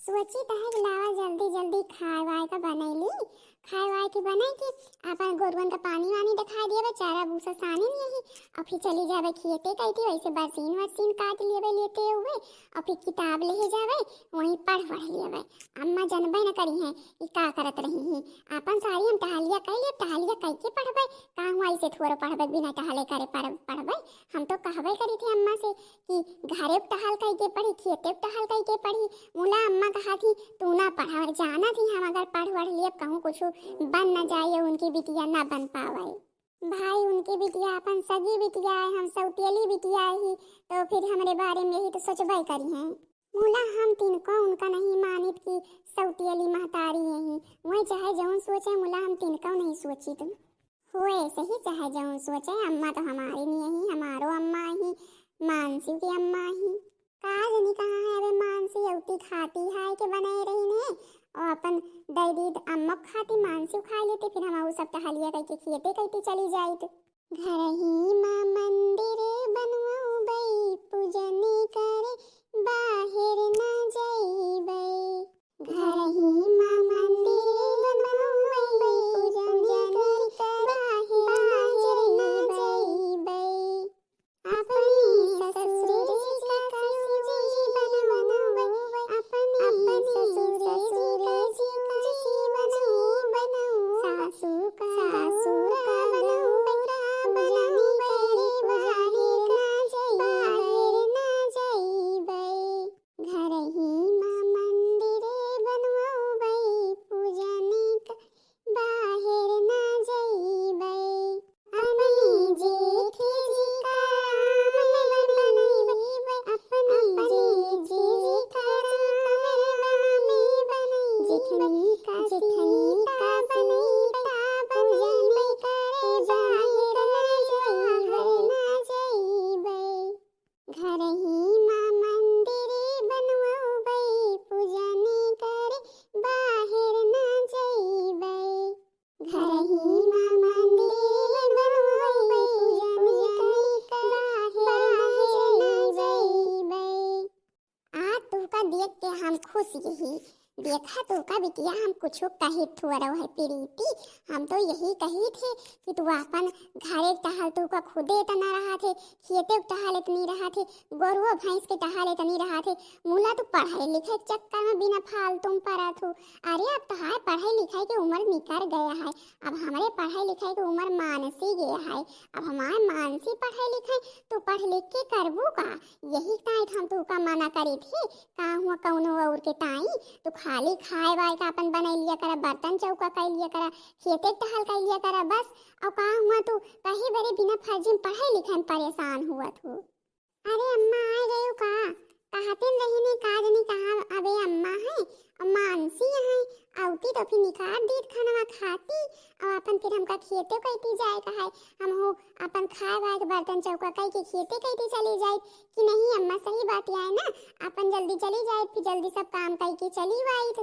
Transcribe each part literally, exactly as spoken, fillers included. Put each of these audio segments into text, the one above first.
सोची त है कि लावा जल्दी जल्दी खाए वाए का बनैली, खाए वाए के बनाई के आपन गोरुअन का पानी वानी देखाइ दियाबे, चारा भूसा सानी नहीं, और फिर चली जाबे खेते कइती, वैसे बरसीन वरसीन काट लियाबे लेते हुए, और फिर किताब लेहे जाबे, वहीं पढ़ पढ़ लियाबे। अम्मा जनबे न करिहैं कि का करत रही ही। आपन सारी हम टहलिया कइ लेब, टहलिया कइके पढ़बे, का हुआ ऐसे थोड़ो पढ़बे, बिना टहले करे पढ़-, पढ़बे। हम तो कहबे करी थे अम्मा से कि घरे टहल कइके पढ़ी, खेते टहल कइके पढ़ी। मुला अम्मा कहा थी, "तू ना पढ़ा, और जाना थी हम अगर पढ़ वढ़ लिए, कहूँ कुछ बन न जाए, उनकी बिटिया ना बन पावे।" भाई, उनकी बिटिया अपन सगी बिटिया है, हम सौतेली बिटिया ही, तो फिर हमरे बारे में यही तो सोचबे करी हैं। मुला हम तिनको उनका नहीं मानित कि सौतेली महतारी यही, वह चाहे जौन सोचे, मुला हम तिनको नहीं सोचित। होए सही चाहे जौन सोचे, अम्मा तो हमारी नहीं ही, हमारो अम्मा ही, मानसी की अम्मा ही। का जनी कहाँ है अबे मानसी, अउती खाती है के बनाए रही ने, और अपन दे दी त अम्मा खाती, मानसी खा लेते, फिर हम उ सब टहलिया कइके खेते कइती चली जाइत। घर ही माँ मंदिर बनवाबे, पूजन करे बाहर ना जाइबे। घर ही माँ मंदिर बनवाबे, पूजन करे बाहर ना जाइबे। अपने ससुर जी का शिव जी बनवाबे, अपने ससुर जी का शिव जी बनवाबे, सासू का सासू का बनवाबे, पूजन करे बाहर ना जाइबे, बाहर ना जाइबे। घर ही माँ मंदिर बनवाबे, पूजन क बाहर ना जाइबे। अपने जेठ जी का राम बनइबे, अपने जेठ जी का राम बनइबे, जेठनी का जेठनी का बनइबे, पूजन करे बाहर ना जाइबे। घर ही माँ मंदिर बनवाबे, पूजन करे बाहर ना जाइबे। घर ही माँ मंदिर बनवाबे, पूजन करे बाहर ना जाइबे। आज तुहका देख के हम खुश यही। देखा तुहका बिटिया, हम कुछ कहित थोड़ो है प्रीति, हम तो यही कहित है कि तू आपन घरे टहल, तुहका खुदे इतना रहा थे, खेते टहल इतनी रहा थे, गोरुआ भैंस के टहल इतनी रहा थे, मुला तू पढ़ाई लिखाई के चक्कर में बिना फालतू में पड़ा थू। अरे अब तहार पढ़ाई लिखाई के उम्र निकर गया है, अब हमरे पढ़ाई लिखाई के उम्र मानसी गया है, अब हमार मानसी पढ़ाई लिखाई तू पढ़ लिख के करबू का? यही ताई हम तुहका मना करी थे, का हुआ कौनो और के ताई, तू खाली खाए वाए का अपन बनाई लिया करा, बर्तन चौका कर लिया करा, खेते टहल कर लिया करा बस। और का हुआ तू कहीं बरे बिना फर्जी में पढ़ाई लिखाई में परेशान हुआ थू। अरे अम्मा आ गयो का? कहते रही ने का जनी कहाँ अबे अम्मा है और मानसी है, अउती तो फिर निकाल दीत खानवा खाती और अपन फिर हमका खेते कइती जाए का है, हम हो अपन खाए वाए के बर्तन चौका कइके खेते कइती चली जाए कि नहीं अम्मा, सही बात आए ना, अपन जल्दी चली जाए, फिर जल्दी सब काम कइके चली आइत।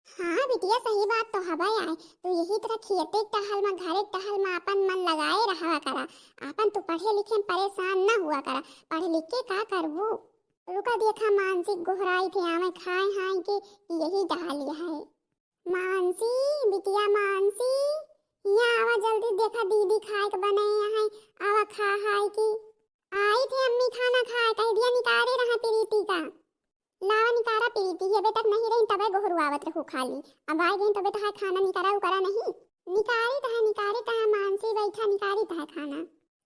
हाँ बिटिया, सही बात तो हवा आए, तू यही तरह खेते टहल में, घरे टहल में अपन मन लगाए रहा करा, अपन तू पढ़े लिखे में परेशान न हुआ करा, पढ़ लिख के का करबू? रुका देखा मानसी गोहराई थे आवे खाए हाय के कि यही डहाली है। मानसी, बिटिया मानसी, यहाँ आवा जल्दी, देखा दीदी खाए के बनाए हैं, आवा खा हाय की। आई थे अम्मी खाना खाए, कह दिया निकारे रहा प्रीति का। लावा निकारा प्रीति, अबे तक नहीं रही तबे गोहरुआवत रहू खाली, अब आ गई तबे तहार खाना निकारा उकारा नहीं। निकारी तहा, निकारी तहा मानसी बैठा, निकारी तहा खाना।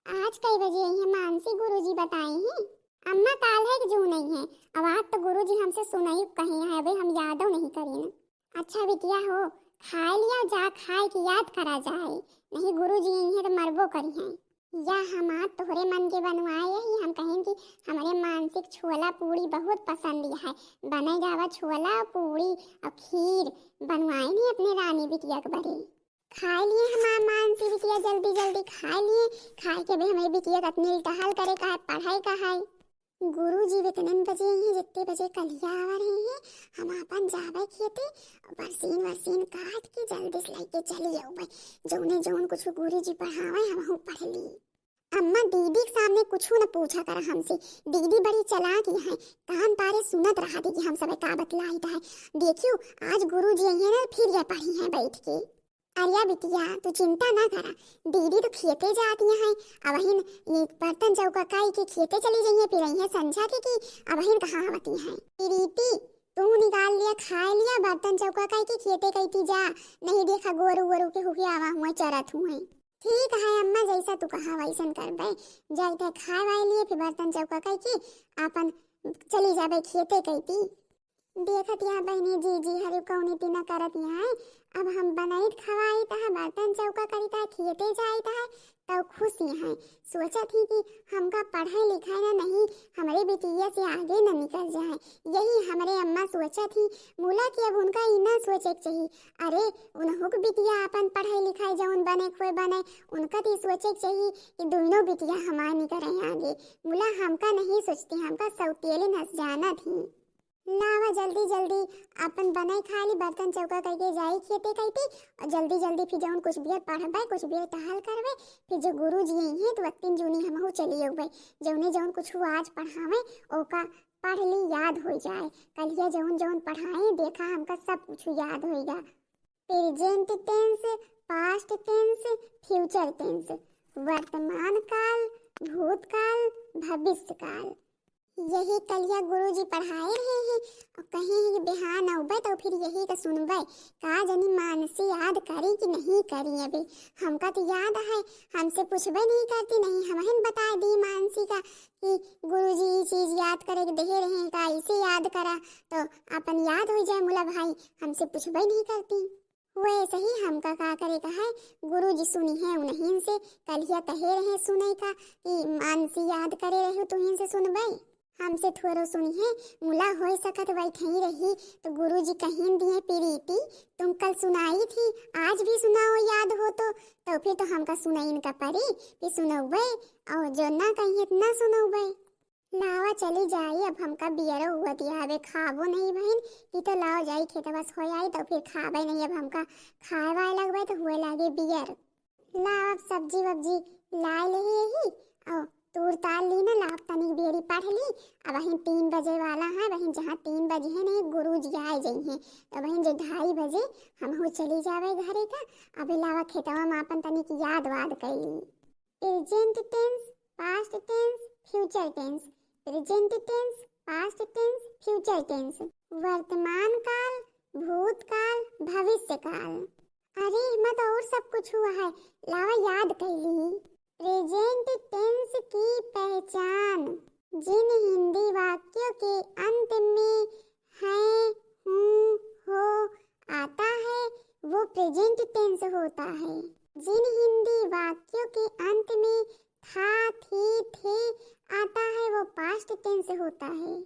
आज कई बजे आई है मानसी, गुरुजी बताए हैं। अम्मा काल है कि जो नहीं है, अब आज तो गुरुजी हमसे सुनाई कहे हैं, अबे हम यादो नहीं करें। अच्छा बिटिया हो, खाए लिया जा, खाए की याद करा जाए, नहीं गुरुजी आई है तो मरबो करी हैं। या हमार तोहरे मन के बनवाए ही, हम कहें कि हमरे मानसी क छोला पूड़ी बहुत पसंद है, बने जावा छोला पूड़ी और खीर बनवाए नहीं अपने रानी बिटिया के बरे। खाए लिए हमार मानसी बिटिया, जल्दी जल्दी खाए लिए, खाए के भी हमारे बिटिया का अतनी टहल करे का है, पढ़ाई का है। गुरुजी इतने बजे ही, जितने बजे कलिया आवा रहे हैं, हम आपन जावे खेते, बरसीन वरसीन काट के जल्दी से लेके चली आवे, जौने जौन कुछ गुरुजी पढ़ावे हमहू पढ़ ली। अम्मा, दीदी के सामने कुछ न पूछा करा हमसे, दीदी बड़ी चालाक है, कान पारे सुनत रहा थी कि हम सब का बतलाइत है। देखियो, आज गुरुजी अइहैं ना, फिर यह पढ़िहैं बैठ के। अरे बिटिया, तू चिंता ना करा, दीदी तो खेते जाती हैं, अबहिन ये बर्तन चौका कइ के खेते चली जइहैं, फिर अइहैं संझा के कि अबहिन कहाँ आवती हैं। प्रीति, तू निकाल लिया, खाए लिया, बर्तन चौका कइ के खेते कइती जा, नहीं देखा गोरू वोरू के हुए आवा हुए चरत हुए। ठीक है अम्मा, जैसा तू कहा वैसन करबे। जाइत है खाए वाए लिए, फिर बर्तन चौका कइ के आपन चली जाबे खेते कइती। देखत या बहिनी, जीजी हरु कौनी तिना करत हैं। अब हम बनइत खवाइत है, बर्तन चौका करित है, खेते जाइत है, तब खुश हैं। सोचत ही कि हमका पढ़ाई लिखाई ना नहीं, हमरे बिटिया से आगे न निकल जाए, यही हमरे अम्मा सोचत ही। मुला कि अब उनका ई ना सोचे के चाही। अरे, उनहु के बिटिया आपन पढ़ाई लिखाई जौन बने खोए बने, उनका तो ई सोचे के चाही कि दोनों बिटिया हमार निकले आगे। मुला हमका नहीं सोचती, हमका सौतेलिन हस जानत ही। लावा जल्दी जल्दी आपन बनाई खा ली, बर्तन चौका कइके जाई खेते कइती, और जल्दी जल्दी फिर जौन कुछ बियर पढ़बे, कुछ बियर टहल करबे, फिर जो गुरुजी अइहैं तो वक्तिन जूनी हमहू चली अउबे। जौने जौन कुछ आज पढ़ावे ओका पढ़ ली, याद होइ जाए। कलिया जौन जौन पढ़ाए, देखा हमका सब कुछ याद होइगा। Present tense, past tense, future tense, वर्तमान काल, भूतकाल, भविष्य काल। यही कलिया गुरुजी पढ़ाए रहे हैं और कहे हैं कि बिहान अउबे तो फिर यही का सुनबे। का जनी मानसी याद करी कि नहीं करी? अबे हमका तो याद है, हमसे पूछबे नहीं करती, नहीं हमहिन बताए दी मानसी का कि गुरुजी ई चीज याद करे के देहे रहे, का इसे याद करा, तो अपन याद हो जाए मुला भाई, हमसे पूछबे नहीं करती। वैसे ही हमका का करे का है, गुरुजी सुनिहैं उन्हीं से, कलिया कहे रहे सुने का कि मानसी याद करे रहे तुहिन से सुनबे। हमसे थोड़ो सुनिहैं, मुला होइ सकत बैठे ही रही तो गुरुजी कहिन दिए, प्रीति, तुम कल सुनाई थी, आज भी सुनाओ, याद हो तो। तो फिर तो हमका सुनइन का परी कि सुनौबे, और जो ना कहिए तो ना सुनौबे। लावा चली जाई, अब हमका बियरो हुआ दिया हवे, खाबो नहीं बहिन, कि तो लावा जाई खेतवा से होइ आई तो फिर खाबे नहीं, अब हमका खाए वाए लगबे तो हुए लागे बियर। लावा अब सब्जी वब्जी लाए लेही यही, और तूर तार ली ना, लावा तनिक बियरी पढ़ ली। अब बहिन तीन बजे वाला है बहिन, जहाँ तीन बजे है नहीं गुरुजी आए जइहैं, तो बहिन जो ढाई बजे हमहू चली जावे घरे का। अबे लावा खेतवा में आपन तनिक याद वाद कइली। Present tense, past tense, future tense, present tense, past tense, future tense, वर्तमान काल, भूतकाल, भविष्य काल। अरे, एमा तो और सब कुछ हुआ है, लावा याद कइली। Present tense की पहचान। जिन हिंदी वाक्यों के अंत में है, हूँ, हो आता है, वो present tense होता है। जिन हिंदी वाक्यों के अंत में था, थी, थे आता है, वो past tense होता है।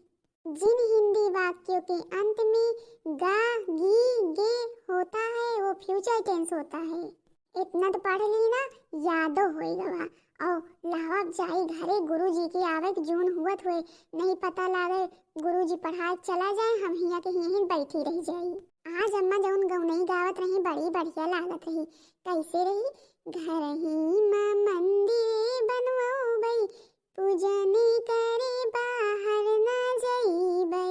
जिन हिंदी वाक्यों के अंत में गा, गी, गे होता है, वो future tense होता है। इतना तो पढ़ ली ना, यादो होई गवा। और लावा जाई घरे, गुरुजी के आवे के जून हुअत हुए, नहीं पता लागे गुरुजी पढ़ाए चला जाए, हम हिया के हियहिन बैठी रह जाई। आज अम्मा जौन गौनई गावत रही, बड़ी बढ़िया लागत रही। कैसे रही? घर ही मा मंदिर बनवाओ बई, पूजन करे बाहर ना जइबै।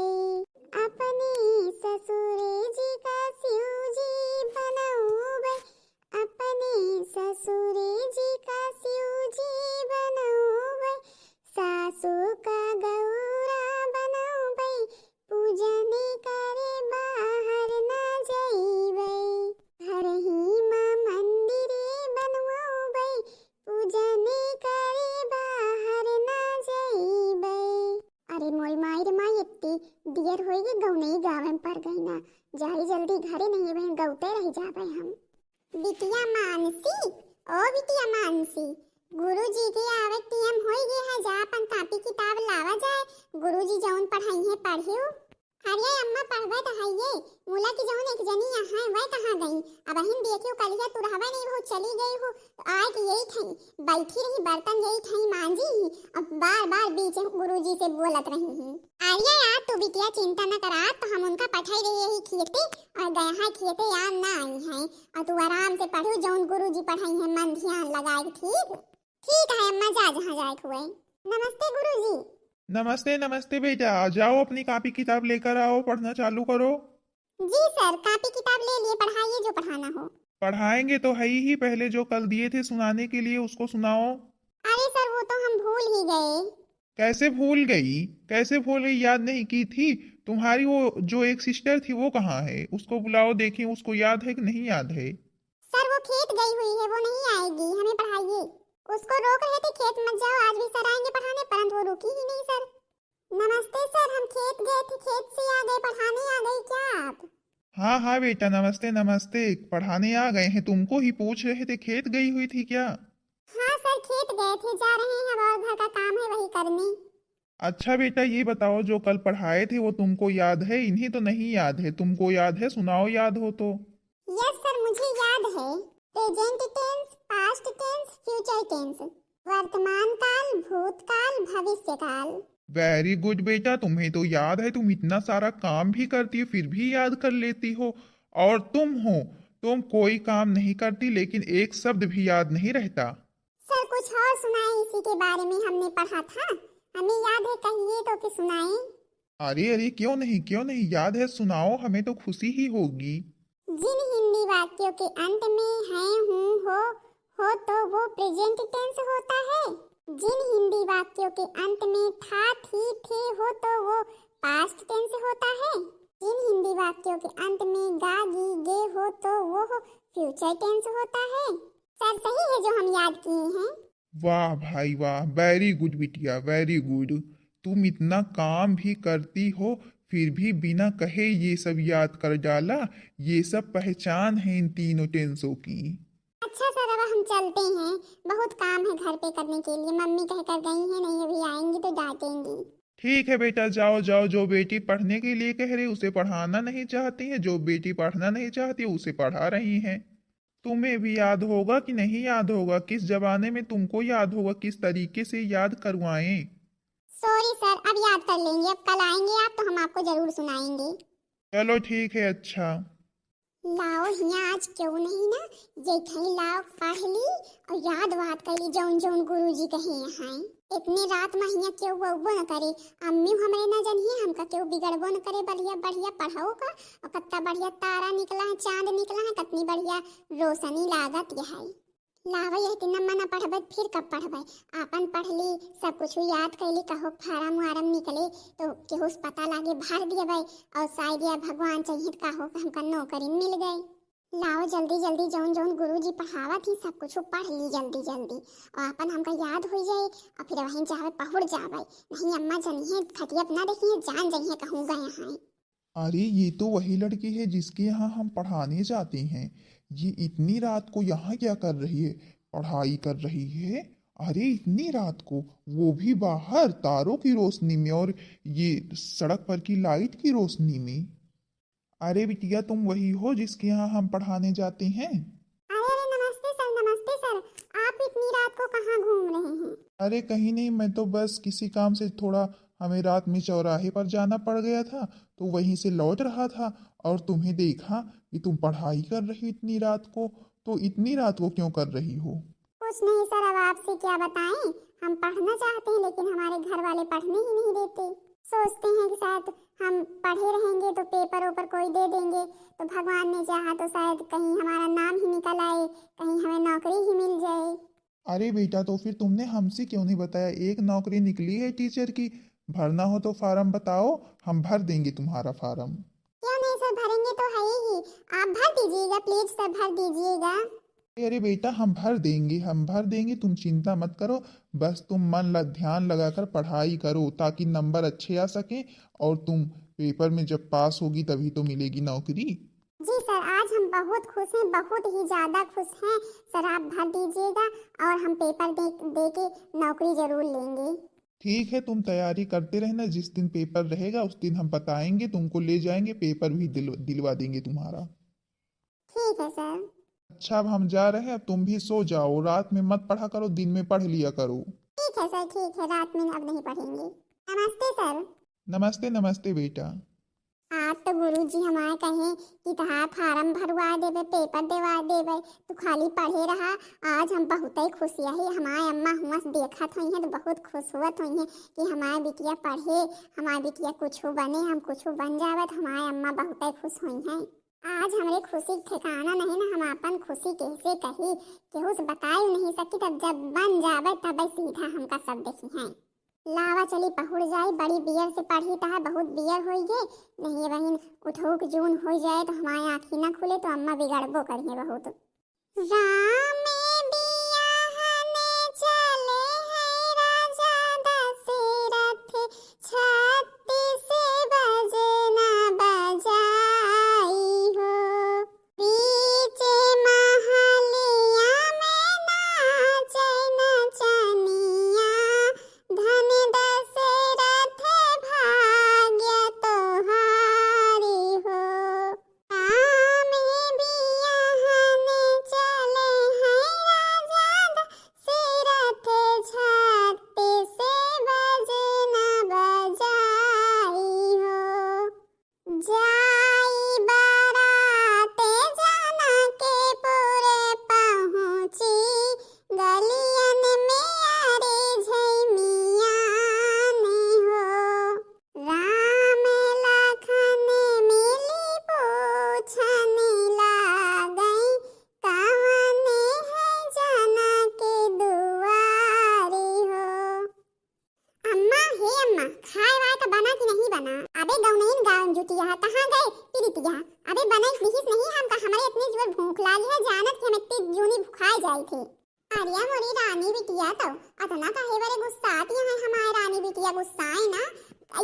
अपने ससुरे जी का शिव जी बनउबै, अपने ससुरे जी का शिव जी बनउबै, सासू का गौरा बनउबै, पूजन करे बाहर ना जइबै। घर ही मा मंदिरे बनउबै, पूजन करे बाहर ना जइबै। अरे मोरी माई रे माई, इतनी दियर होई कि गौनई गावे में पड़ गई ना। जाई जल्दी घरे, नहीं बहन गौते रह जाबे हम। बिटिया मानसी, ओ बिटिया मानसी, गुरुजी के आवे के time होई गए है, जा अपन कापी किताब लावा जाए, गुरुजी जौन पढ़ाई है पढ़ियो। अरे अम्मा, पढ़बे तो हइये, मुला की जौन एक जनी यहाँ वह कहाँ गई? अबहिन देखियो कलिया तू रहबे नहीं हो, चली गई हो, तो आए के यही ठई बैठी रही, बर्तन यही ठई मांजी ही, अब बार बार बीच में गुरुजी से बोलत रही ही। अरे यार, तू बिटिया चिंता न करा, तो हम उनका पठाई रही यही खेते, और गया है खेते, यार ना आई है, और तू आराम से पढ़ो, जौन गुरुजी पढ़ाई है मन ध्यान लगाए, ठीक? ठीक है अम्मा, जा जहाँ जाए के हुए। नमस्ते गुरुजी। नमस्ते, नमस्ते बेटा, आ जाओ, अपनी कॉपी किताब लेकर आओ, पढ़ना चालू करो। जी सर, कॉपी किताब ले लिए, पढ़ाइए जो पढ़ाना हो। पढ़ाएंगे तो है ही, पहले जो कल दिए थे सुनाने के लिए उसको सुनाओ। अरे सर, वो तो हम भूल ही गए। कैसे भूल गई, कैसे भूल गई, याद नहीं की थी? तुम्हारी वो जो एक सिस्टर थी वो कहाँ है? उसको बुलाओ, देखें उसको याद है कि नहीं याद है। सर वो खेत गई हुई है, वो नहीं आएगी, हमें पढ़ाइए। उसको रोक रहे थे खेत मत जाओ, आज भी सर आएंगे पढ़ाने, परंतु वो रुकी ही नहीं सर। नमस्ते सर, हम खेत गए थे, खेत से आ गए, पढ़ाने आ गई क्या आप? हाँ हाँ बेटा, नमस्ते नमस्ते, पढ़ाने आ गए हैं, तुमको ही पूछ रहे थे, खेत गई हुई थी क्या? हाँ सर, खेत गए थे, जा रहे हैं, अब और घर का काम है वही करने। अच्छा बेटा, ये बताओ, जो कल पढ़ाए थे वो तुमको याद है? इन्हें तो नहीं याद है, तुमको याद है? सुनाओ, याद हो तो। यस सर, मुझे याद है। Present tense, past tense, future tense, वर्तमान काल, भूतकाल, भविष्य काल। वेरी गुड बेटा, तुम्हें तो याद है, तुम इतना सारा काम भी करती हो फिर भी याद कर लेती हो। और तुम हो, तुम कोई काम नहीं करती लेकिन एक शब्द भी याद नहीं रहता। सर कुछ और सुनाए, इसी के बारे में हमने पढ़ा था, हमें याद है, कहिए तो फिर सुनाए। अरे अरे, क्यों नहीं, क्यों नहीं, याद है, सुनाओ, हमें तो खुशी ही होगी। जिन हिंदी वाक्यों के अंत में हैं, हूँ, हो, हो तो वो प्रेजेंट टेंस होता है। जिन हिंदी वाक्यों के अंत में था, थी, थे हो तो वो पास्ट टेंस होता है। जिन हिंदी वाक्यों के अंत में गा, गी, गे हो तो वो फ्यूचर टेंस होता है। सर सही है जो हम याद किए हैं। वाह भाई वाह, वेरी गुड बिटिया, वेरी गुड। तुम इतना काम भी करती हो फिर भी बिना कहे ये सब याद कर डाला। ये सब पहचान है इन तीनों टेंसों की। अच्छा सर, अब हम चलते हैं, बहुत काम है घर पे करने के लिए, मम्मी कह कर गई हैं, नहीं अभी आएंगी तो डांटेंगी। ठीक है बेटा, जाओ जाओ, जो बेटी पढ़ने के लिए कह रही उसे पढ़ाना नहीं चाहती है, जो बेटी पढ़ना नहीं चाहती उसे पढ़ा रही हैं। तुम्हें भी याद होगा कि नहीं याद होगा, किस जमाने में तुमको याद होगा, किस तरीके से याद करवाएं। सॉरी सर, अब याद कर लेंगे, अब कल आएंगे आप तो हम आपको जरूर सुनाएंगे। चलो ठीक है, अच्छा। लाओ हियाँ आज क्यों नहीं ना, ये ठई लाओ पढ़ ली और याद वाद कर ली, जौन जौन गुरुजी कहे हैं। इतनी रात में हियाँ क्यों अउबो न करे, अम्मी हमरे ना जनिए, हमका क्यों बिगड़बो न करे, बढ़िया बढ़िया पढ़ाओ का। और कितना बढ़िया तारा निकला है, चांद निकला है, कितनी बढ़िया रोशनी लागत यह है। लावा यह तीन मना पढ़बे, फिर कब पढ़बे? आपन पढ़ ली, सब कुछ याद कैली, कहो फार्म वार्म निकले तो केहू से पता लागे, भर दियबे। और शायद यह भगवान चाहिए तो कहो कि हमका नौकरी मिल गई। लाओ जल्दी जल्दी जौन जौन गुरुजी पढ़ावत ही सब कुछ पढ़ ली जल्दी जल्दी, और आपन हमका याद हो जाए और फिर वहीं जावे पहुँच जावे। नहीं अम्मा जनिए खटिया अपना देखिए, जान जइए कहूँ गए हैं। अरे, ये तो वही लड़की है जिसके यहाँ हम पढ़ाने जाते हैं। ये इतनी रात को यहाँ क्या कर रही है? पढ़ाई कर रही है। अरे, इतनी रात को, वो भी बाहर तारों की रोशनी में, और ये सड़क पर की लाइट की रोशनी में। अरे बिटिया, तुम वही हो जिसके यहाँ हम पढ़ाने जाते हैं? अरे, अरे, नमस्ते सर, नमस्ते सर। आप इतनी रात को कहाँ घूम रहे हैं? अरे कहीं नहीं, मैं तो बस किसी काम से थोड़ा, हमें रात में चौराहे पर जाना पड़ गया था, तो वहीं से लौट रहा था और तुम्हें देखा कि तुम पढ़ाई कर रही इतनी रात को। तो इतनी रात को क्यों कर रही हो? कुछ नहीं सर, अब आपसे क्या बताएं, हम पढ़ना चाहते हैं लेकिन हमारे घर वाले पढ़ने ही नहीं देते। सोचते हैं कि शायद हम पढ़े रहेंगे तो पेपर ओपर कोई दे देंगे, तो भगवान ने चाहा तो शायद कहीं हमारा नाम ही निकल आए, कहीं हमें नौकरी ही मिल जाए। अरे बेटा, तो फिर तुमने हमसे क्यों नहीं बताया? एक नौकरी निकली है टीचर की, भरना हो तो फार्म बताओ, हम भर देंगे तुम्हारा फार्म। क्यों नहीं सर, भरेंगे तो है ही, आप भर दीजिएगा प्लीज सर, भर दीजिएगा। अरे बेटा, हम भर देंगे, हम भर देंगे, तुम चिंता मत करो। बस तुम मन लग, ध्यान लगाकर पढ़ाई करो ताकि नंबर अच्छे आ सकें और तुम पेपर में जब पास होगी तभी तो मिलेगी नौकरी। जी सर, आज हम बहुत खुश हैं, बहुत ही ज़्यादा खुश हैं सर। आप भर दीजिएगा और हम पेपर दे दे के नौकरी ज़रूर लेंगे। ठीक है, तुम तैयारी करते रहना, जिस दिन पेपर रहेगा उस दिन हम बताएंगे, तुमको ले जाएंगे, पेपर भी दिल, दिलवा देंगे तुम्हारा। ठीक है सर। अच्छा, अब हम जा रहे हैं, अब तुम भी सो जाओ, रात में मत पढ़ा करो, दिन में पढ़ लिया करो। ठीक है सर, ठीक है, रात में अब नहीं पढ़ेंगे। नमस्ते सर। नमस्ते, नमस्ते बेटा। आज तो गुरुजी हमारे कहे कि तहार फार्म भरवा देबे, पेपर देवा देबे, तू खाली पढ़े रहा। आज हम बहुतै खुश हई, हमारे अम्मा हुआं से देखत होइहैं तो बहुत खुश होत होइहैं कि हमारे बिटिया पढ़े, हमारे बिटिया कुछू बने, हम कुछू बन जाबे तो हमारे अम्मा बहुतै खुश होइहैं। आज हमरे खुशी के ठिकाना नहीं ना, हम आपन खुशी कैसे कही, केहू से बताई नहीं सकी। तब जब बन जाबे तब सीधा हमका सब देखिहैं। लावा चली पहुड़ जाई, बड़ी बियर से पढ़ी तहा, बहुत बियर होई गे, नहीं बहिन उठौक जून होई जाए तो हमारे आँखी ना खुले तो अम्मा बिगड़बो करिहैं बहुत। राम बियाहने चले हैं राजा दशरथ, छत्तीस बजना बजाई हो। बीच महलिया में नाचे नचनिया, धन दशरथ भाग्य तोहारी हो। राम बियाहने चले हैं राजा दशरथ, छत्तीस बजना बजाई हो। जाई बारात जनकपुर पहुँची, गलियन में अरे झैमियान हो। राम लखन मिली पूछन लागई, कवन है जनक दुआरी हो। अम्मा, हे अम्मा, खाए वाए का बना कि नहीं बना? अबे गौनइन गाउन जुटिया है, कहाँ गए पिरितिया? अबे बनई दिहिस नहीं हमका, हमरे इतनी जोर भूख लागी है, जानत कि हम इतनी जूनी भुखाए जाई थे। अरे मोरी रानी बिटिया, तो अतना काहे बरे गुस्सात यहाँ है? हमारे रानी बिटिया गुस्साए ना,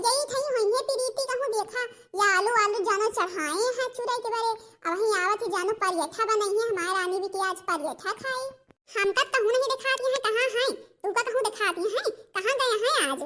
यही थई होइहैं पिरीति कहूँ देखा, या आलू आलू जानो चढ़ाए हैं चुरई के बरे, अब वहीं आवत ही जानो परेठा बनई है, हमारे रानी बिटिया आज परेठा खाई। हमका कहूँ नहीं दिखाती हैं कहाँ हैं, तू का कहूँ दिखाती हैं, कहाँ गए हैं आज?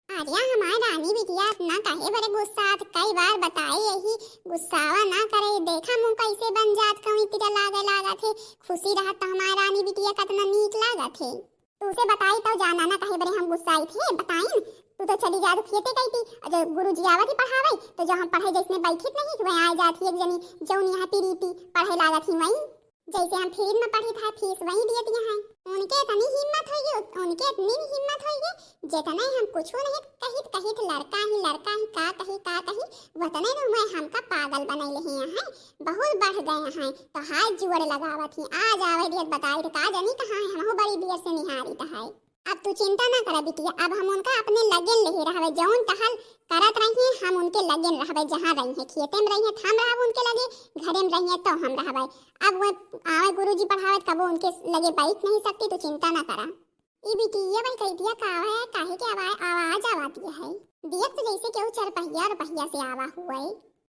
अरे हमार रानी बिटिया इतना काहे बरे गुस्सात, कई बार बताए यही गुस्सावा ना करे, देखा मुँह कैसे बन जात, कौन तिरा लागे लागत है, खुशी रहत तो हमार रानी बिटिया कितना नीक लागत है। तू से बताई तो जाना ना काहे बरे हम गुस्साई थे, बताइन, तू तो चली जा खेते गई थी, और जो गुरुजी आवत ही पढ़ावे तो जो हम पढ़े जैसने बैठित नहीं, वह आ जात ही एक जनी जौन यहाँ प्रीति पढ़े लागत ही वहीं। जैसे हम फ्री में पढ़ी था, फीस वही दिए दिया है। उनके इतनी हिम्मत होई गे, उनके इतनी हिम्मत होई गे, जितने हम कुछो नहीं कहित, कहित लड़का ही, लड़का ही, का कही, का कही, वतने न हुए हमका पागल बनैले हैं। बहुत बढ़ गए हैं, तो हाथ जोड़ लगावत ही, आ जावे दियत बताई तो का जानी कहाँ है, हमहू बड़ी देर से निहारित है। अब तू चिंता ना करा बिटिया, अब हम उनका अपने लगेन लेहे रहबे, जौन टहल करत रही हैं, हम उनके लगेन रहबे, जहाँ रही हैं, खेते में रही हैं, हम रहब उनके लगे, घरे में रही हैं, तो हम रहबे। अब वो आवे गुरुजी पढ़ावे, कबो उनके लगे बैठ नहीं सकती, तू चिंता ना करा। ई बिटिया भाई कह दिया का है, काहे के आवा-, आवाज आवाती है? दियत तो जैसे केहू चरपहिया और पहिया से आवा हुए।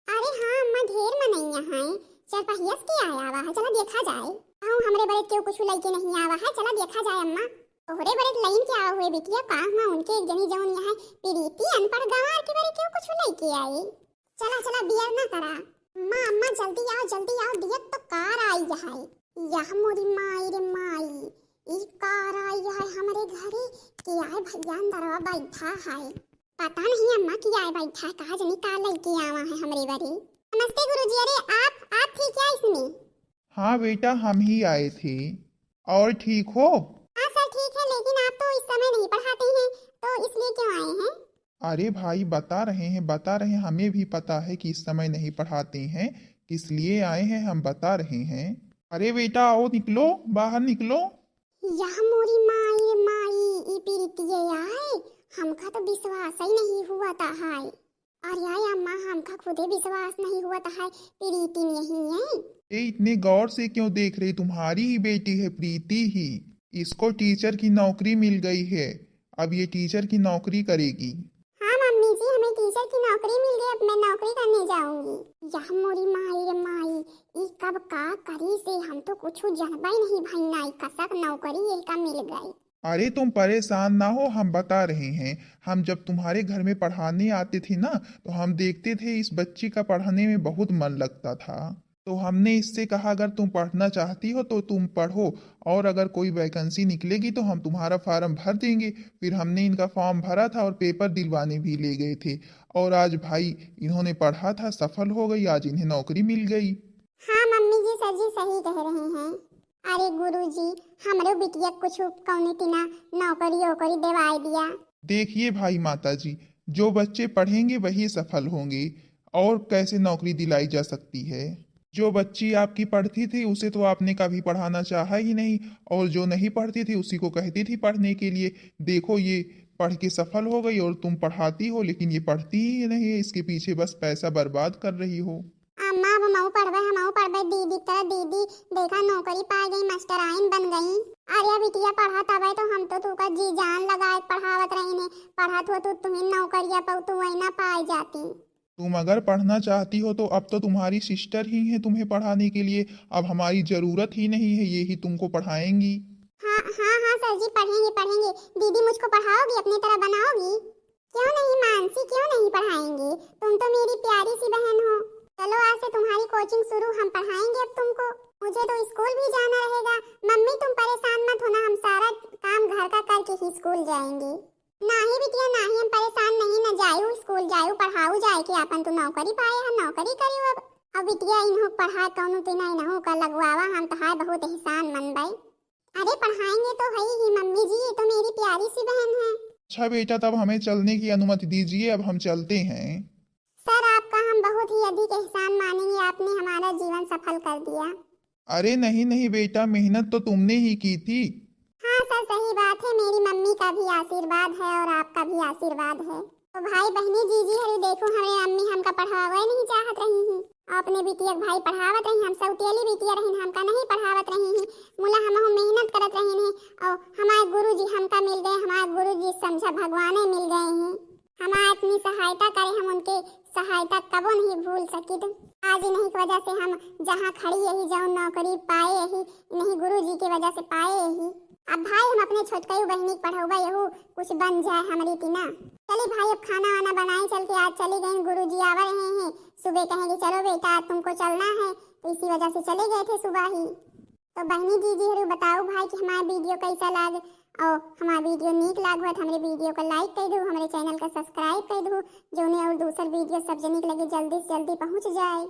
अरे हाँ अम्मा, ढेर मनैया हैं, चरपहिया से के आया आवा है, चला देखा जाए। कहूँ हमरे बरे केहू कुछ लइके नहीं आवा है, चला देखा जाए अम्मा। तोहरे बरे लाइन के आवा हुए बिटिया, का हुआ उनके एक जनी जौन यहाँ प्रीति अनपढ़ गंवार के बरे केहू कुछ लइके आई। चला चला बियर ना करा। अम्मा अम्मा जल्दी आओ जल्दी आओ, दियत तो कार आई है। यह मोरी माई रे माई, ई कार आई है हमरे घरे, के आए भैया अंदरवा बैठा है। पता नहीं अम्मा के आए बैठा है, का जनी का लइके आवा है हमरे बरे। नमस्ते गुरुजी, अरे आप, आप थे क्या इसमें? हाँ बेटा, हम ही आए थे। और ठीक हो? हाँ सर, ठीक है, लेकिन आप तो इस समय नहीं पढ़ाते हैं, तो इसलिए क्यों आए हैं? अरे भाई, बता रहे हैं, बता रहे हैं, हमें भी पता है कि इस समय नहीं पढ़ाते हैं, किस लिए आए हैं, हम बता रहे हैं। अरे बेटा, आओ, निकलो, बाहर निकलो। यह मोरी माई रे माई, ई प्रीतिये आए, हमका तो विश्वास ही नहीं हुआ था हाय। अरे आय अम्मा, हमका खुदे विश्वास नहीं हुआ था हाय, प्रीति नहीं है। ए, इतने गौर से क्यों देख रही? तुम्हारी ही बेटी है प्रीति ही। इसको टीचर की नौकरी मिल गई है, अब ये टीचर की नौकरी करेगी। हाँ मम्मी जी, हमें टीचर की नौकरी मिल गई, अब मैं नौकरी करने जाऊंगी। यह मोरी माई रे माई, ई कब का करी से हम तो कुछ जनबा ही नहीं भइना, ई कसक नौकरी यही का मिल गई। अरे तुम परेशान ना हो, हम बता रहे हैं। हम जब तुम्हारे घर में पढ़ाने आते थे ना, तो हम देखते थे इस बच्ची का पढ़ने में बहुत मन लगता था। तो हमने इससे कहा, "अगर तुम पढ़ना चाहती हो तो तुम पढ़ो, और अगर कोई वैकेंसी निकलेगी तो हम तुम्हारा फॉर्म भर देंगे।" फिर हमने इनका फॉर्म भरा था और पेपर दिलवाने भी ले गए थे। और आज भाई इन्होंने पढ़ा था, सफल हो गई, आज इन्हें नौकरी मिल गई। हाँ मम्मी जी, सर जी सही कह रहे हैं। अरे गुरुजी, हमरो बिटिया कुछ कौनी तिना नौकरी ओकरी देवाई दिया। देखिए भाई माता जी, जो बच्चे पढ़ेंगे वही सफल होंगे, और कैसे नौकरी दिलाई जा सकती है? जो बच्ची आपकी पढ़ती थी उसे तो आपने कभी पढ़ाना चाहा ही नहीं, और जो नहीं पढ़ती थी उसी को कहती थी पढ़ने के लिए। देखो ये पढ़ के सफल हो गई और तुम पढ़ाती हो, लेकिन ये पढ़ती ही नहीं है, इसके पीछे बस पैसा बर्बाद कर रही हो। अम्मा, अब हमहू पढ़बे, हमहू पढ़बे, दीदी की तरह। दीदी, देखा नौकरी पा गई, मास्टराइन बन गई। अरे बिटिया, पढ़त हवे तो हम तो तू का जी जान लगा के पढ़ावत रही ने, पढ़त हो तो तुहिन नौकरिया पाऊ, तू वही ना पाए जाती। तुम अगर पढ़ना चाहती हो तो अब तो तुम्हारी सिस्टर ही हैं तुम्हें पढ़ाने के लिए, अब हमारी जरूरत ही नहीं है, ये ही तुमको पढ़ाएंगी। हाँ हाँ हाँ सर जी, पढ़ेंगे पढ़ेंगे। दीदी, मुझको पढ़ाओगी, अपनी तरह बनाओगी? क्यों नहीं मानसी, क्यों नहीं पढ़ाएंगे? तुम तो मेरी प्यारी सी बहन हो। चलो, आज से तुम्हारी कोचिंग शुरू, हम पढ़ाएंगे अब तुमको। मुझे तो स्कूल भी जाना रहेगा। मम्मी, तुम परेशान मत होना, हम सारा काम घर का करके ही स्कूल जाएंगे। नाही बिटिया नाही, हम परेशान नहीं न जायू स्कूल, जायू पढ़ाऊ जाए के आपन तू नौकरी पाए है, नौकरी करियो अब। अब बिटिया इन्हों पढ़ा कौनो तिना इन्हों का लगवावा, हम तहार बहुत एहसान मंदे। अरे पढ़ाएंगे तो है ही मम्मी जी, ये तो मेरी प्यारी सी बहन है। अच्छा बेटा, तब हमें चलने की अनुमति दीजिए, अब हम चलते हैं। सर, आपका हम बहुत ही अधिक एहसान मानेंगे, आपने हमारा जीवन सफल कर दिया। अरे नहीं नहीं बेटा, मेहनत तो तुमने ही की थी। हाँ सर, सही बात है, मेरी मम्मी का भी आशीर्वाद है और आपका भी आशीर्वाद है। तो भाई बहनी जीजी हरी, देखो हमरे अम्मी हमका पढ़ावे नहीं चाहत रही हैं, अपने बिटिया के भाई पढ़ावत रही, हम सौतेली बिटिया रही, हमका नहीं पढ़ावत रही हैं। मुला हम मेहनत करत रही हैं और हमारे गुरु जी हमका मिल गए, हमारे गुरु जी समझा भगवाने मिल गए हैं। हमार इतनी सहायता करे, हम उनके सहायता कबो नहीं भूल सकित। आज इन्हीं की वजह से हम जहाँ खड़ी यही, जौन नौकरी पाए यही, इन्हीं गुरु जी की वजह से पाए यही। अब भाई हम अपने छोटकई बहनी के पढ़ौबा यहू कुछ बन जाए हमरी तिना। चली भाई अब खाना वाना बनाए चल के, आज चली गई गुरु जी आवा रहे हैं, सुबह कहेंगे चलो बेटा आज तुमको चलना है, तो इसी वजह से चले गए थे सुबह ही। तो बहनी जीजी हरु बताओ भाई कि हमार वीडियो कैसा लाग, और हमार वीडियो नीक लाग हुआ तो हमरे वीडियो को लाइक कर दू, हमरे चैनल का सब्सक्राइब कर दू, जौने और दूसर वीडियो सब जनी के लगे जल्दी से जल्दी पहुँच जाए।